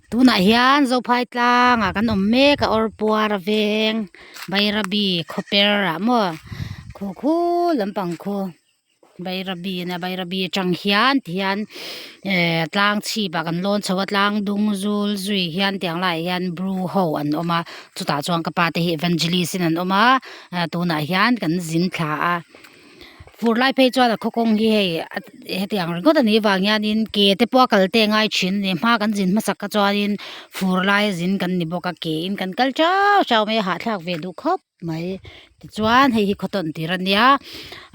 Tunah hian Zophai tlangah kan awm mek a awr puar a veng Bairabi khawper ah maw khu khu lampang khu Bairabi a nia Bairabi atang hian tihian eh tlang chhipah kan lawn chho a tlang dung zul zui hian tiang laiah hian bru ho an awm a chutah chuan ka pa te hi evangelist in an awm a tunah hian kan zin thla a. Fur lai phei chuan a khaw kawng hi hei hetiang ringawt a nih avang hianin ke te pawh a kal te a ngai thin a ni hma kan zin hmasak kha chuanin fur laia zin kan ni bawk a ke in kan kal chau chau mai a hahthlak ve duh khawp mai tichuan hei hi khaw tawn tir a nia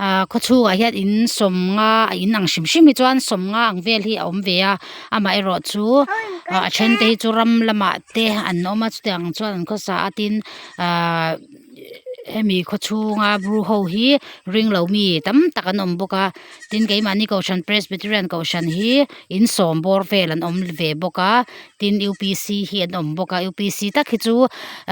ah khaw chhungah hian in sawmnga a in ang hrim hrim hi chuan sawmnga ang vel hi a awm ve a amaherawh chu a then te hi chu ram lamah te an awm a chutiang chuan an khawsa a tin ahh. Hemi khaw chhunga bru ho hi ring lo mi tam tak an awm bawk a tin keimahni kohhran presbyterian kohhran hi in sawm bawr vel an awm ve bawk a tin U P C hi an awm bawk a U P C tak hi chu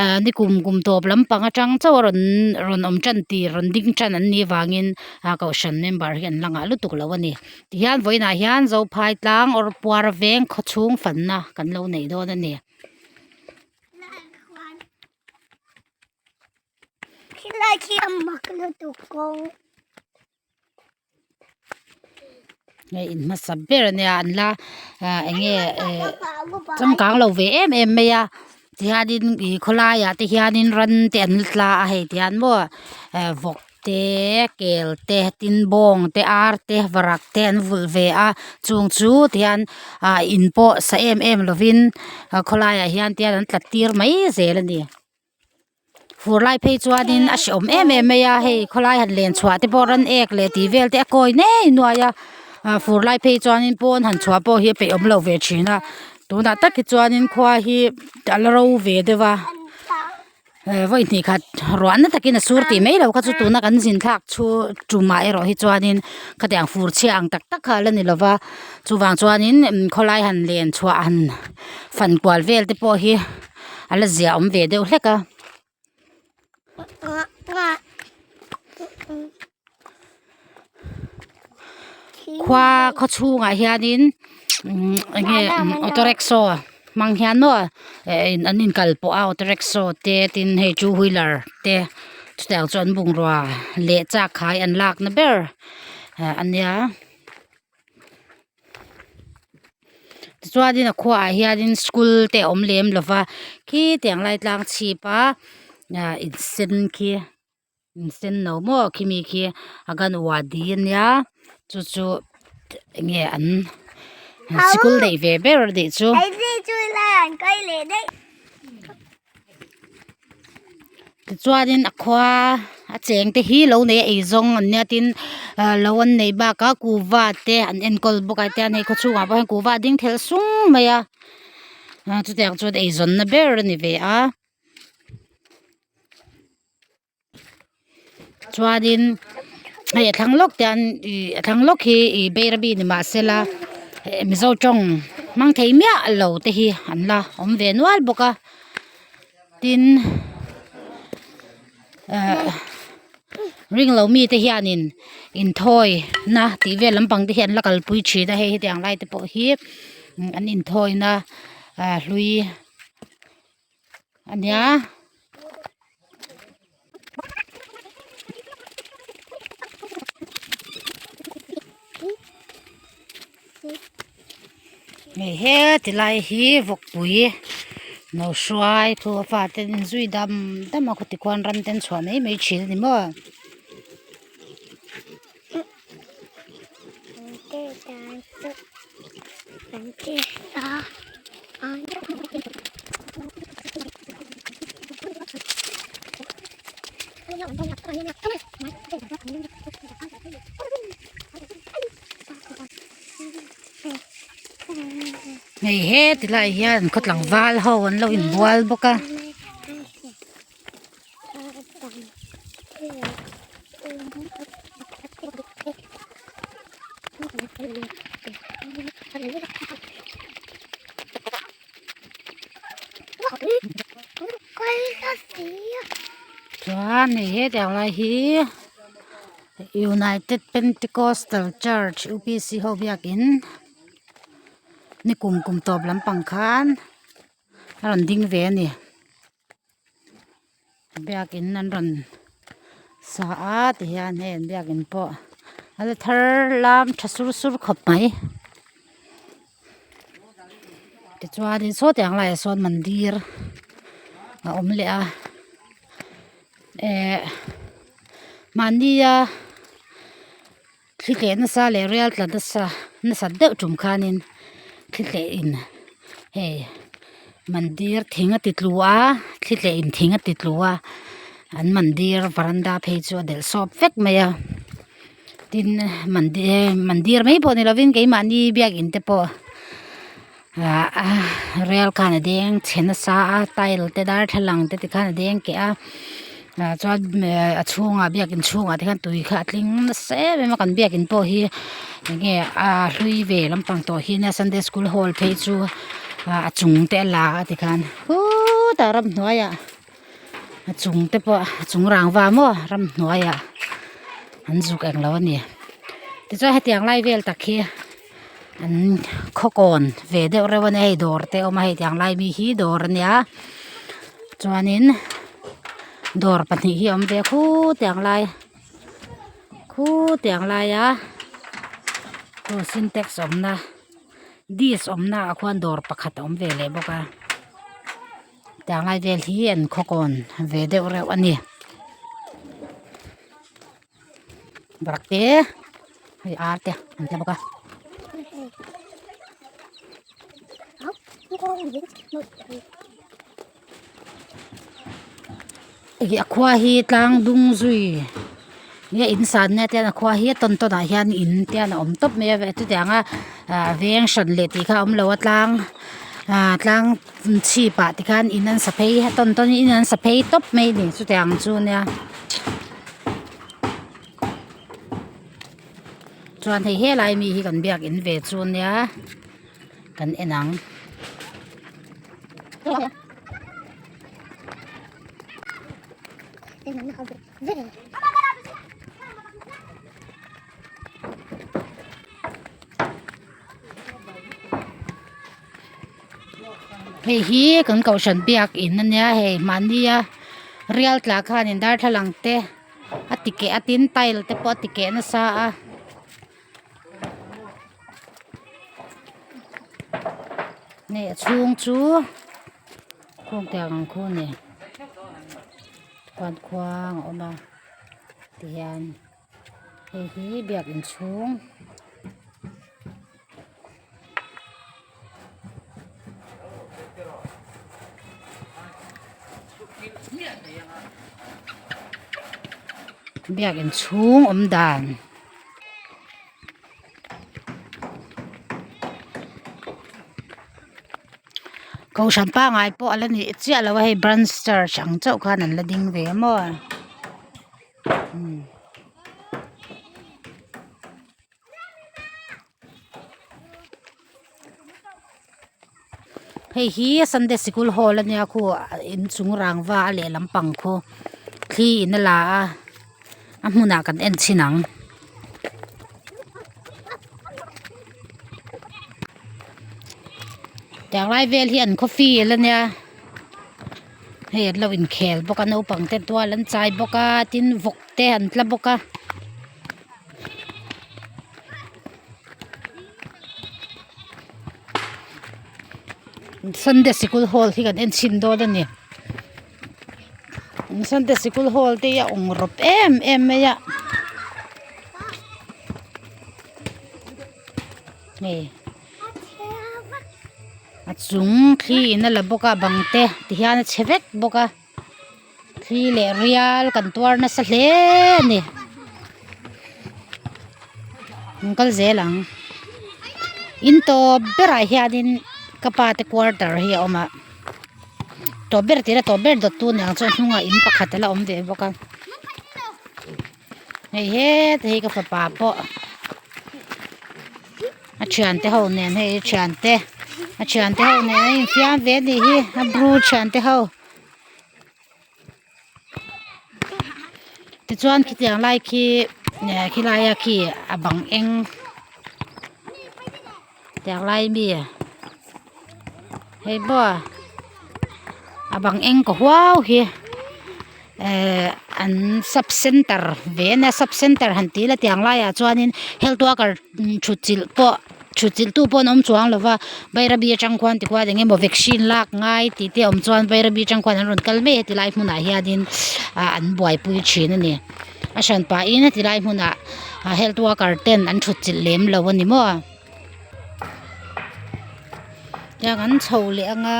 ah nikum kum tawp lampang atang chauh a rawn rawn awm tan tir rawn ding tan an nih avangin ah kohhran member hi an la ngah lutuk lo a ni tihian vawiinah hian zophai tlang awr puar veng khaw chhung fanna kan lo nei dawn a ni. Khilai khi a mak lutuk kawng. Hei in hmasa ber a nia an la ah eng nge eh changkang lo ve em em mai a tihianin ih khawlaiah te hianin ran te an la tla a hei tihian maw eh vawk te kel te tin bawng te ar te varak te an vulh ve a chung chu tihian ah in pawh sa em em lovin ah khawlaiah hian tihian an tlat tir mai zel a ni fur lai phei chuanin a hrehawm em em mai a hei khawlai han len chhuah te pawh ran ek leh tih vel te a kawi nei nuai a ah fur lai phei chuanin pawn han chhuah pawh hi a peihawm lo ve thin a tunah tak hi chuanin khua hi a la ro ve deuh a. Vawi hnih khat ruahna takin a sur tih mai lo kha chu tuna kan zin thlak chu tumah erawh hi chuanin khatiang fur chhia ang tak tak kha a la ni lova chuvang chuanin khawlai han len chhuah han fan kual vel te pawh hi a la zia awm ve deuh hlek a. Khua khaw chhungah hianin eng nge auto rickshaw hmang hian maw eh an inkal pawh a auto rickshaw te tin hei two wheeler te chutiang chu an bungrua leh chak khai an lakna ber a nia. Tichuanin a khuaah hianin school te a awm lem lo va khitiang lai tlang chhip a ah in sen khi in sen no maw khimi khi anganwadi a nia chu chu eng nge an sikul neih ve ber a nih chu. Tichuanin a khua a cheng te hi lo nei a eizawng an nia tin ah lo an neih bakah kuhva te an enkawl bawk a tian hei khaw chhungah pawh hian kuhva a ding thelh sung mai a ah chutiang chuan eizawnna ber a ni ve a. Chuanin hei a thlang lawk te hian ih a thlang lawk hi ih Bairabi ni mahsela Mizo tawng hmang thei miah lo te hi an la awm ve nual bawk a tin ah ring lo mite hianin inthawina tih vel lampang te hi an la kalpui thin a hei hetiang lai te pawh hi an inthawina ah hlui. A nia. Hei he ti lai hi vawkpui no hruai thu a fate an inzui dam dam a khawti khuan ram te an chhuah mai mai thin a ni maw. Hei he ti lai hian khaw tlangval ho an lo inbual bawk a. Chuan hei hetiang lai hi United Pentecostal Church U P C ho biakin ni kum kum tawp lampang khan. A rawn ding ve a ni. Biakin an rawn sa a ti hian hei an biakin pawh a la thar lam tha sur sur khawp mai. Tichuanin saw tiang laiah sawn mandir a awm leh a eh mahnia thli tleh nasa leh rial tla nasa nasat deuh tum khanin thli tleh in hei mandir thing a ti tlu a thli tleh in thing a ti tlu a an mandir varanda phei chu a delh sawp vek mai a. Tin mandir mandir mai pawh ni lovin keimahni biakin te pawh ahh rel khan a deng chhe nasa a tile te darthlalang te tikhan a deng keh a ah chuan a chhungah biakin chhungah te khan tui kha a tling nasa em em a kan biakin pawh hi enge a hlui ve lampang tawh hi nia sunday school hall phei chu a chung te a la a tikhan khutah ramhnuaiah. A chung te pawh a chung rangva maw ramhnuaiah an zuk englo a ni tichuan hetiang lai vel tak hi an khaw kawn ve deuh reuh a nia hei dawr te a awm a hei tiang lai mi hi dawr a nia chuanin dawr pahnih hi a awm ve a khutiang lai khutiang laia khu sintex awmna dish awmna ah khuan dawr pakhat a awm ve leh bawk a. Tiang lai vel hi an khawkawn ve deuh reuh a ni barak te hei ar te an tla bawk a. Hei a khua hi tlang dung zui nge in san na te hian a khua hi a tawn tawn ah hian in te hian a awm tawp mai a chutiang a ah veng hran leh tih kha a awm lo a tlang ah tlang chhip ah te khan in an sa phei a tawn tawn in an sa phei tawp mai a ni chutiang chu nia chuan hei helai mi hi kan biakin ve chu nia kan en ang. Hei hi kan kohhran biakin a nia hei mahnia rial tla khanin darthlalang te a ti keh a tin tile te pawh a ti keh nasa a. Hei a chhung chu khawng tiang ang khu a ni khuan khuang a awm a tihian hei hi biakin chhung. Biakin chhung awm dan. Kohhran pangai pawh a la nih chiah lo a hei branch church ang chauh khan an la ding ve a maw umm. Hei hi sunday sikul hall a nia khu inchung rangva a lehlam pang khu thli in a la a a hmunah kan en chhin ang. Tiang lai vel hi an khaw field a nia hei an lo inkhel bawk a naupang te tual an chai bawk a tin vawk te an tla bawk a. Sunday sikul hall hi kan en chhin dawn a ni Sunday sikul hall te hi a awng rawp em em mai a hei a chung thli in a la bawk a bang te ti hian a chhe vek bawk a. Thli leh rial kan tuar nasa hle a ni an kal zel ang in tawp berah hianin ka pa te quarter hi a awm a tawp ber tih ila tawp ber dawt tu aniang chu a hnungah in pakhat ala awm ve bawk a hei heta hi ka fapa pawh. A thiante ho nen hei a thiante a thiante ho nen a infiam ve anih hi a bru thiante ho tichuan khitiang lai khi eh khilaia khi a bang eng tiang lai mi hei maw. A bang eng kaw huau hi ehh an sub center ve a nia sub center han tih ila tiang laiah chuanin health worker thut chilh pawh thut chilh tu pawh an awm chuang lo va Bairabi atang khuan tikhuan eng emaw vaccine lak ngai tih te a awm chuan Bairabi atang khuan an rawn kal mai a tilai hmunah hianin ah an buaipui thin a ni a hran pahin heti lai hmunah health worker ten an thut chilh lem lo a ni maw. Tiang an chho leh anga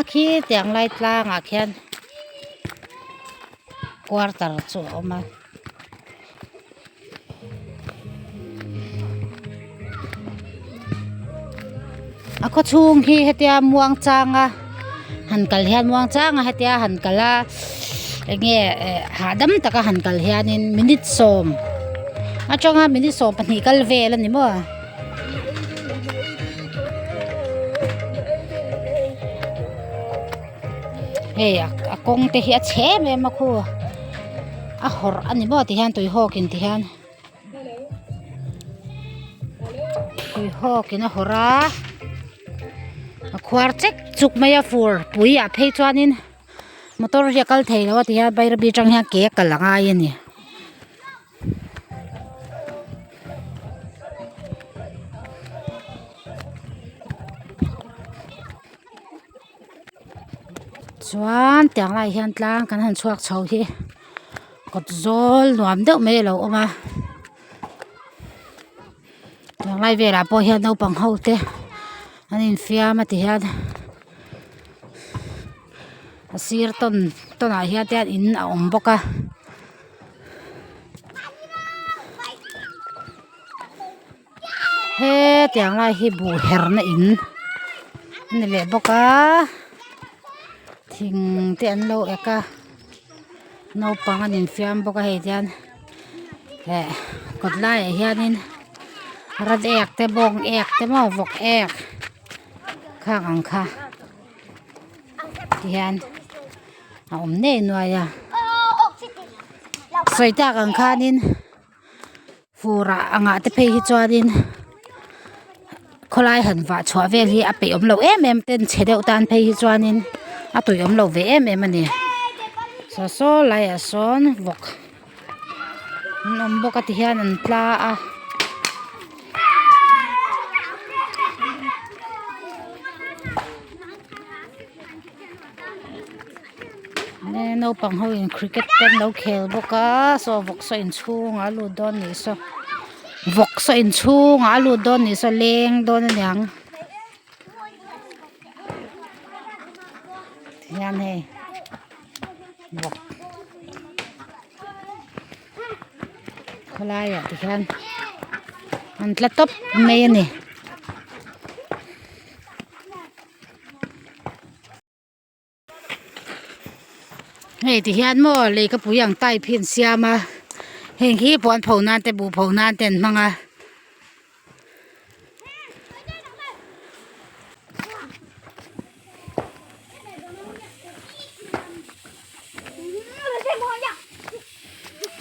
khi tiang lai tlangah khian quarter chu a awm a. A khaw chhung hi hetia muang changa han kal hian muang changa hetia han kal a enge eh hahdam taka han kal hianin minute sawm atanga minute 12 kal vel a ni maw. Hei a kawng te hi a chhe em em a khu a hawrh a ni maw tihian tui hawk in tihian tui hawk in a hawrh a a khuar chek chuk mai a fur pui ah phei chuanin motor hi a kal thei lo a tihian bairabi atang hian ke a kal a ngai a ni. Chuan tiang laiah hian tlang kan han chhuak chho hi kawt zawl nuam deuh mai a lo awm a tiang lai velah pawh hian naupang ho te an infiam a ti hian a sir tawn tawn ah hian te in a awm bawk a. Hetiang lai hi buh herna in a ni leh bawk a thing te an lo ek a naupang an infiam bawk a hei tian eh kawt laiah hianin ran ek te bawng ek te maw vawk ek khang ang kha tihian a awm nei nuai a sawi tak ang khanin. Fur ah angah te phei hi chuanin khawlai han vah chhuah vel hi a peih awm loh em em ten chhe deuh tan phei hi chuanin a tui awm lo ve em em a ni saw saw laiah sawn vawk an awm bawk a ti hian an tla a. Naupang ho in cricket te an lo khel bawk a saw vawksaw inchhungah a lut dawn nih saw vawksaw inchhungah a lut dawn nih saw leng dawn a niang tihian hei vawk khawlaiah ti hian an tla tawp mai a ni. Hei ti hian maw leikapui ang type hi an siam a heng hi puan pho nan te buh pho nan te an hmang a.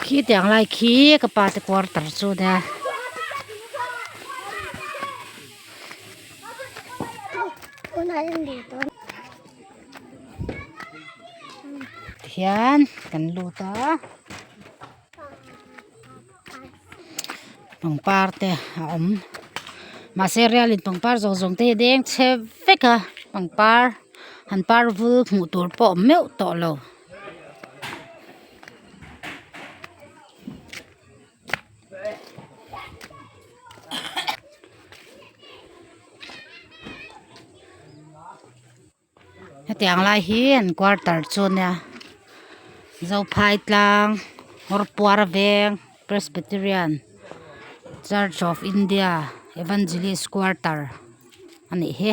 Khi tiang lai khi ka pa te quarter chu nia. Tihian kan lut a pangpar te a awm mahse rialin pangpar zawng zawng te hi a deng chhe vek a pangpar han par vul hmuh tur pawh a awm meuh tawh lo. Hetiang lai hi an quarter chu ania Zophai tlang Hawrpuar veng Presbyterian Church of India Evangelist quarter a nih hi.